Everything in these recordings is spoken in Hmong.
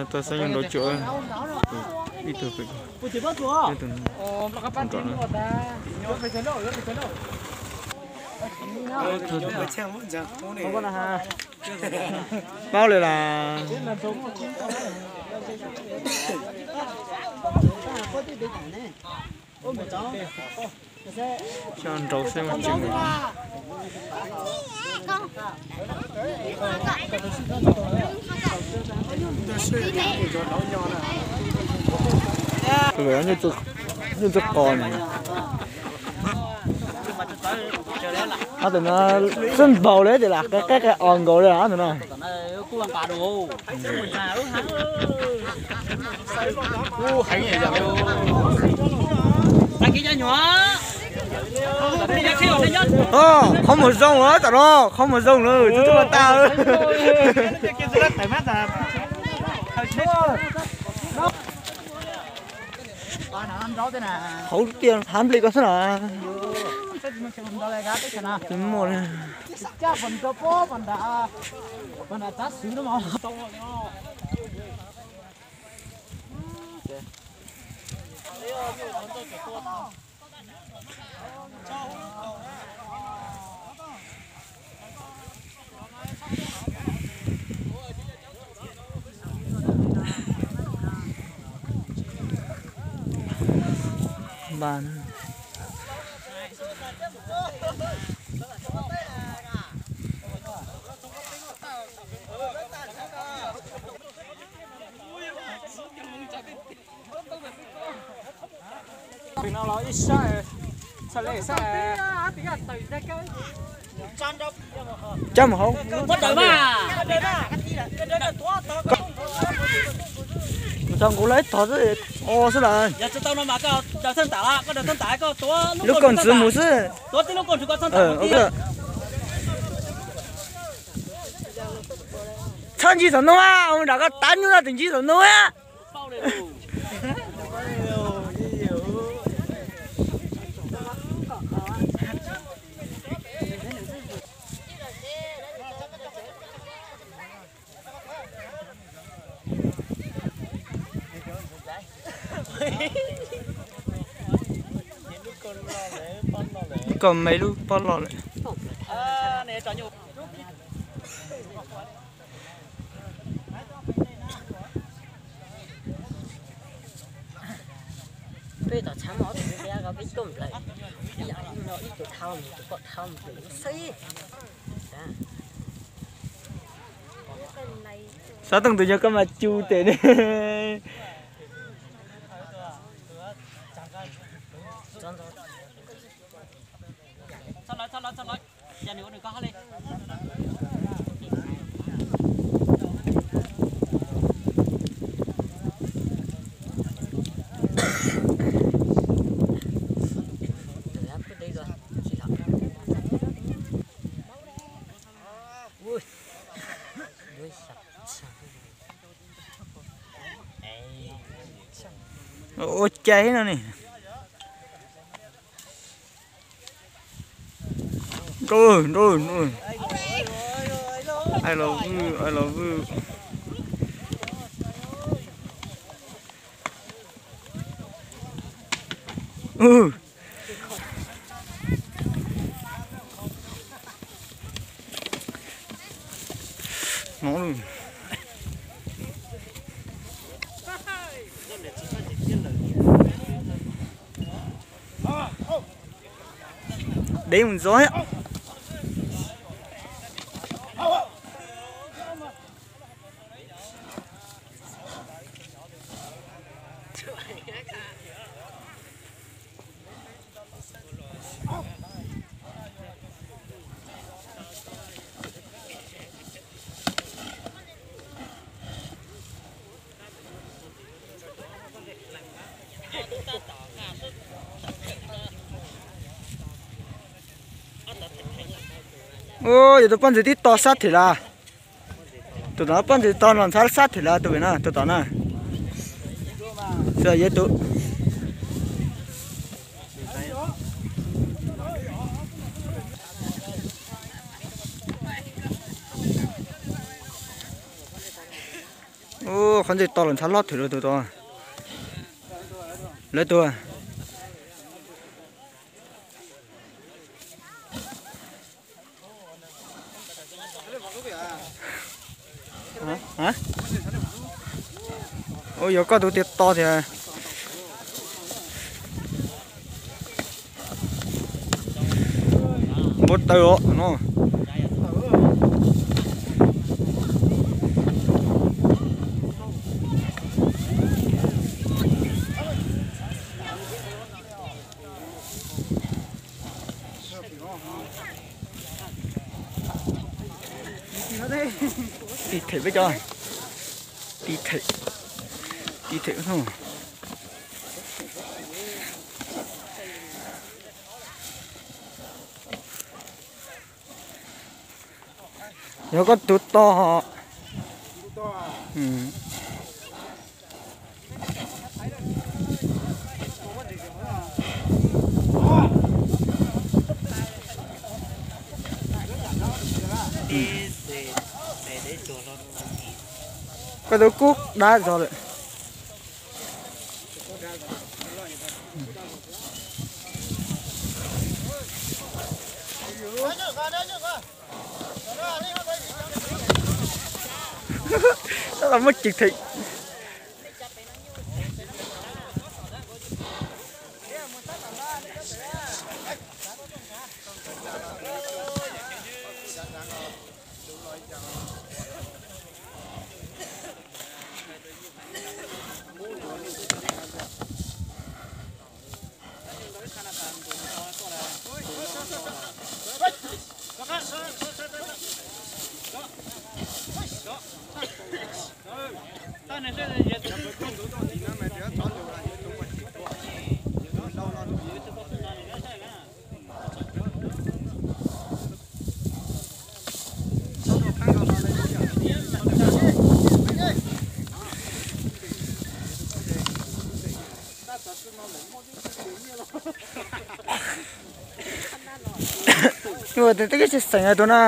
Tuaj saib nyuj nrau tsuam, ib tug pem ko, ib tug nrau no. Paub li las. Coj nrau xwb mas tsis mus. Nyuj txawj qos na. Ob tug no xwb npaum li tias lam qab qab os nkaus li ob tug no. Qhov muag zoo lawm tam no, qhov muag zoo lawm, twb twb tag. Hauv tias hav nplis ko xwb na. Tsis muaj li. Cab mus hauv. Tau nkaus lawm tog xwb, o xwb las. Lub kaus ntxwv mus xwb. Txhob ncig saum no, nram koj tav nyuj no tsis ncig saum no. Koj me lub pob loj lawm. Peb tom tshav muaj ob tug ntiab ko peb tuaj nplawm, ib yam li no ib tug dhau mus tus pom dhau mus tus lub xwb. Xav tooj tus nyuag koj mas cu tes ne. Ua cas no ne. Nrau, nrau, nrau. I love you, I love you. Dev mus ntxov thiab. Ua, yog tus poj ntxwv tib to sab thim las. Tus tom poj ntxwv to no ntxhab sab thim las tus vim no tus tom na. Xwb yog tus Qhov ntxwg to los ntxhab hlob thwm rau tus tod. Lawv tus. Ua yog koj tus tiag to thiab. Npau taws os no. Tiv them peb cov. Tiv them. Tiv them no. Yog koj tus tog. Koj tus kub dab zog lawm. Tab tom muab cig them. Ua tes twb xeem tus na.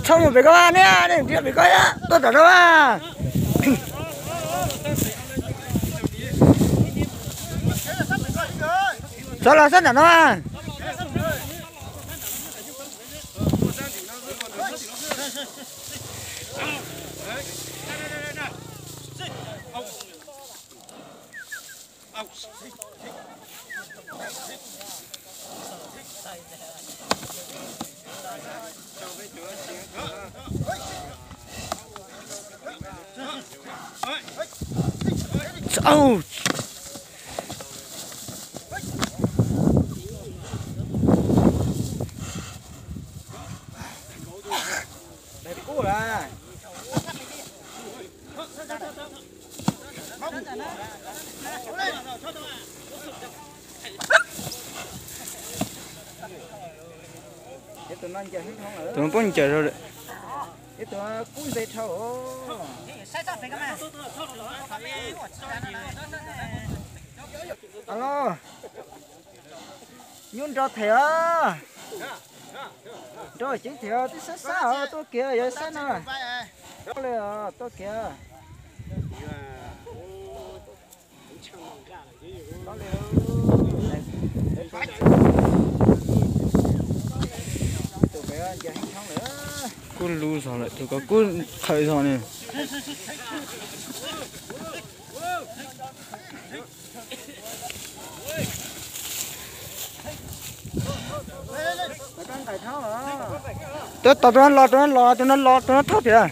Txhob mus pem koj ne, nej nrhiav pem koj tuaj tom no mas. Txhob los sab nram no mas. Tus no poob ncaws rau lawm. Tus kub npe dhau. Alo, nyuj nrog them os. Nrog ceev them os, twb sab sab os, tuaj kiag yog sab no. Tuaj li os, tuaj kiag. Kub lub zog lawm, tus ko kub qhawv zog ne. Tus tos tus no los, tus no los, tus no los, tus no thauj thiab.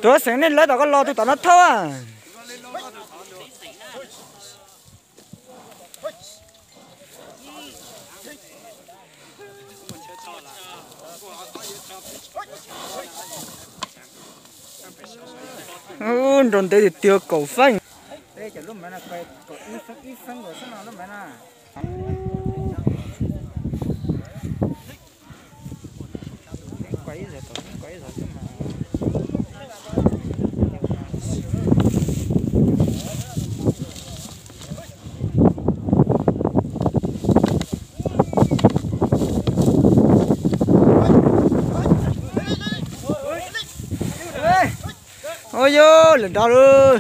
Tus xeem nej lawv tom koj los, tus tom no thauj a. Nrau ntev tiag tiag kaum feeb. Ua yog lawm dag lawm.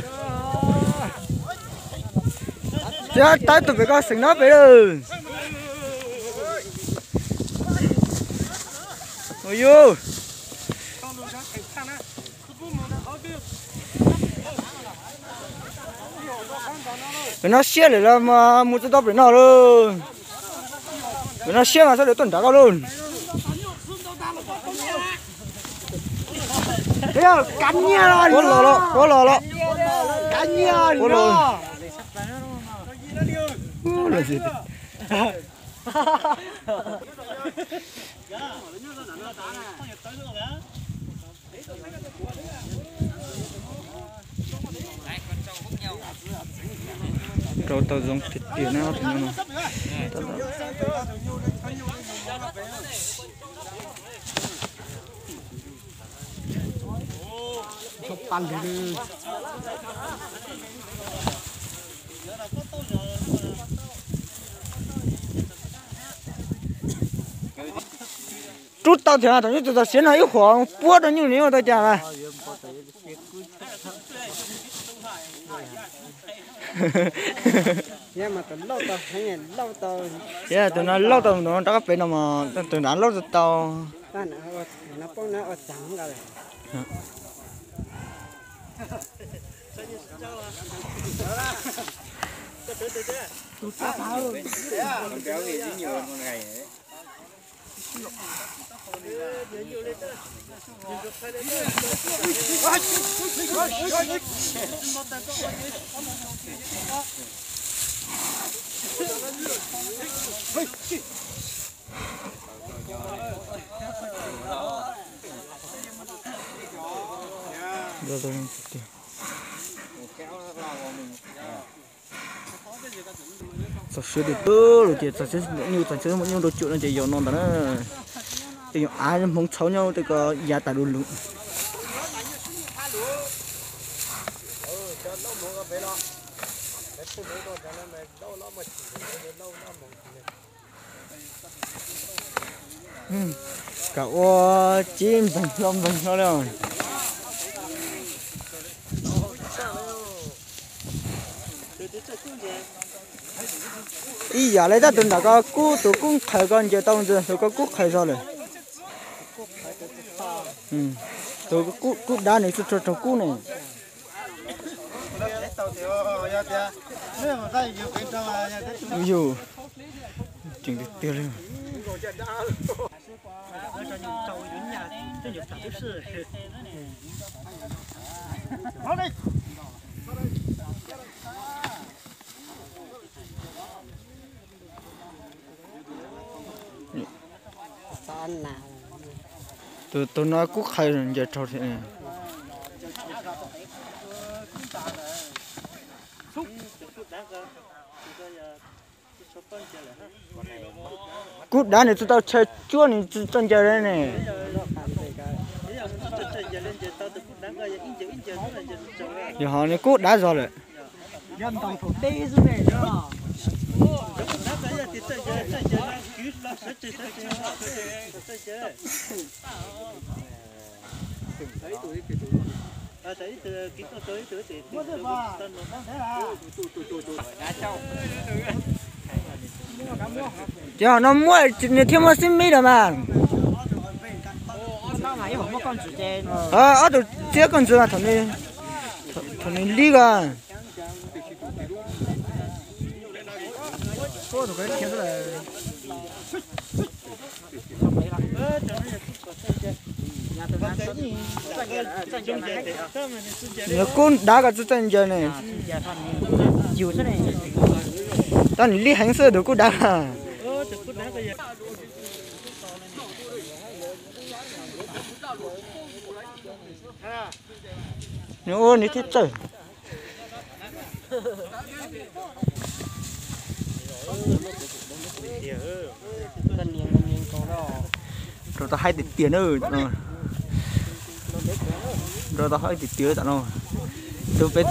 Txiav tawb tus pem koj xeem no pem lawm. Ua yog. Pem no siab lawm los mas mus tsis tau pem no lawm. Pem no siab mas sawv daws tuaj nrad koj lauj. Puab los los, puab los los. Rau tau zoo tiag tiag na. Rub tau thiab, thaum nyuj tus tau siav no ib huam puab rau nyuj nws ua tau cas mas. Thiab tus no lauj tau mus rov qab pem no mas tus nrad lauj tau tau. Txog siab tiag tiag lawm ces txog siab nyuj, txog siab nyuj rau cuam no ces yog no ntawd na. Tej yog av hmoov txhauv nyob tej ko yav tas du lug. Kam ua cib npeeg hlo npeeg hlo li. Ib yam li tab tus nram ko kub, tus kub qhaws ko ncaws tau ntxiv, tus ko kub qhaws zog lawm. Tus kub dab nws tsuj raug kub ne. Yus, tseem tiag tiag li. Tus, tus no kub qhaws ncaws raug thiab. Kub dab nws tsis tau chaw cuab nws tsis tau ncaws li ne. Yog ho nws kub dab zog lawm. Ces ho no muab nws thiaj muaj xib mib lawm mas. Ob tug txiab koj ntxwv mas thaum nws lib ko. Nws kub dab ko tsis txawj ncaws ne. Tab nws lib heev xwb tus kub dab. Nws ua nws thiaj txawj. Rau tau haib tiag tiag na. Rau tau haib tiag tiag tam no. Tus peb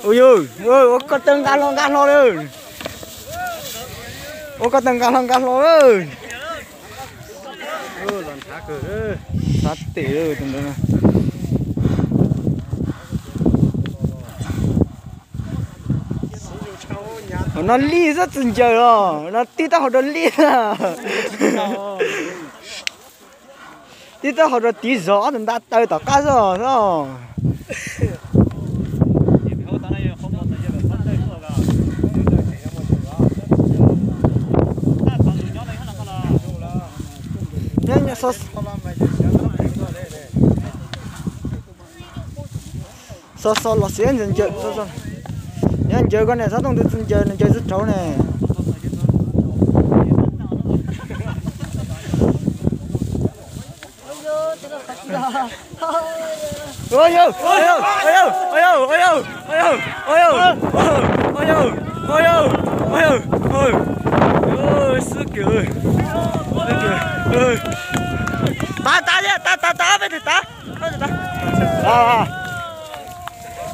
Ua yog, ua koj tawg nqa hlo nqa hlo lawm. Ua koj tawg nqa hlo nqa hlo lawm. Ntshav tes lawm tus ntawd. Hauv no lij xwb tsis ncaws os, no tib taub hau rau lij na. Tib taub hau rau tiv zog ob tug nta taw tom qab xwb os. Xo xo los xiav ncaws, nyob ncaws koj ne, xov tooj twg tsis ncaws, nws ncaws tsis raug ne. Xwb kawg. Tav, tav, tav, tav, peb tus tav.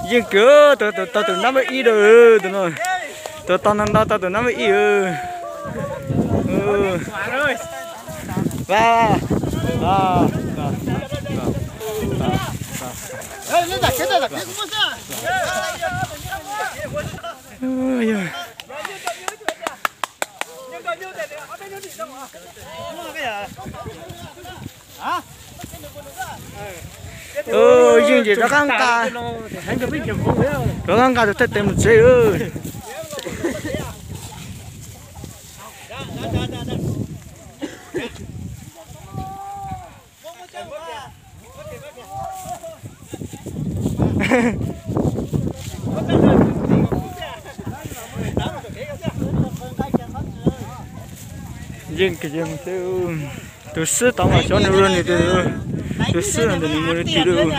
Yeej kawg, tau tus nab npawb ib rau tus no. Tus tau ntau ntau tau tus nab npawb ib. Yeej ces rov qab nqa, rov qab nqa tus thawj tes mus tsev. Yeej kawg, yeej xwb. Tus swb tod mas xyov nws ua nws tus, tus swb ntawd nws mus nws twg lawm.